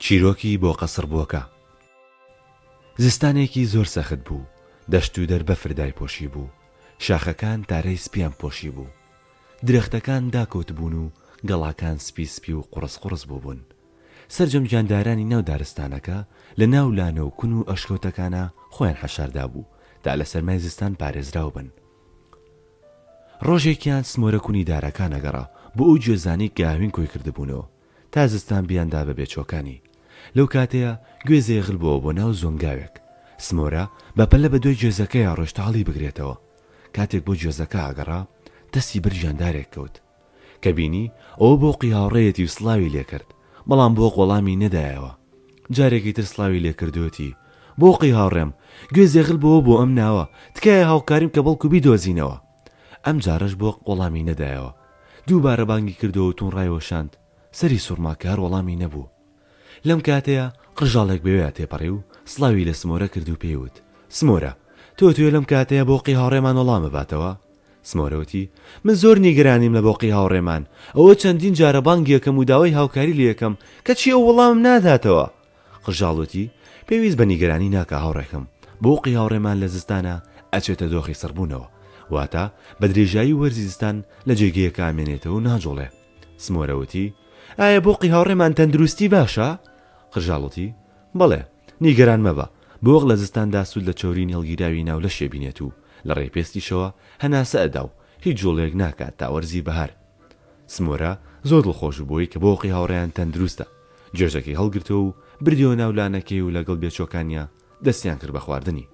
چیرۆکی بۆقە سڕبووەکە. زستانێکی زۆر سەخت بوو، دەشت و دەر بەفر دایپۆشیبوو، شاخەکان تارەی سپییان پۆشیبوو. درەختەکان داکەوتبوون و گەڵاکان سپی سپی و قوڕس قوڕس بووبوون. سەرجەم گیاندارانی ناو دارستانەکە لە ناو لانە و کون و ئەشکەوتەکانا خۆیان حەشار دابوو تا لە سەرمای زستان پارێزراو بن. ڕۆژێکیان سمۆرە کونی دارەکان ئەگەڕا بۆ ئەو گوێزانەی کە هاوین کۆی کردبوونەوە تا زستان بیاندا بە بێچوەکانی. لەو کاتەیا گوێزێ غل بۆوە بۆ ناو زۆنگاوێک. سمۆرە بە پەلە بە دوای گوێزەکەیا ڕۆیشت تا هەڵی بگرێتەوە. کاتێک بۆ گوێزەکە ئەگەڕا دەستی بەر گیاندارێک کەوت. کە بینی ئەوە بۆقی هاوڕێیەتی و سڵاوی لێ کرد، بەڵام بۆق وەڵامی نەدایەوە. جارێکی تر سڵاوی لێ کرد و وتی، بۆقی هاوڕێم، گوێزێ غل بۆوە بۆ ئەم ناوە، تکایە هاوکاریم کە بەڵکو بیدۆزینەوە. ئەم جارەش بۆق وەڵامی نەدایەوە. دووبارە بانگی کردەوە و توند ڕایوەشاند، سەری سوڕما کە هەر وەڵامی نەبوو. لەم کاتەیا قرژاڵێک بەوێیا تێپەڕی و سڵاوی لە سمۆرە کرد و پێی وت، سمۆرە، تۆ ئەتەوێ لەم کاتەیا بۆقی هاوڕێمان وەڵام بباتەوە؟ سمۆرە وتی، من زۆر نیگەرانیم لە بۆقی هاوڕێمان، ئەوە چەندین جارە بانگی ئەکەم و داوای هاوکاری لێ ئەکەم، کەچی ئەو وەڵامم ناداتەوە. قرژاڵ وتی، پێویست بە نیگەرانی ناکا هاوڕێکەم، بۆقی هاوڕێمان لە زستانا ئەچێتە دۆخی سڕبوونەوە، واتە بە درێژایی وەرزی زستان لە جێگەیەکا ئەمێنێتەوە و ناجوڵێ. سمۆرە وتی، ئایا بۆقی هاوڕێمان تەندروستی باشە؟ قرژاڵ وتی، بەڵێ، نیگەران مەبە، بۆق لە زستاندا سوود لە چەوریی هەڵگیراوی ناو لەشی ئەبینێت و لە ڕێی پێستیشەوە هەناسە ئەدا و هیچ جووڵەیەک ناکات تا وەرزی بەهار. سمۆرە زۆر دڵخۆش بوو بەوەی کە بۆقی هاوڕێیان تەندروستە. گوێژەکەی هەڵگرتەوە و بردیەوە ناو لانەکەی و لەگەڵ بێچووەکانیا دەستیان کرد بە خواردنی.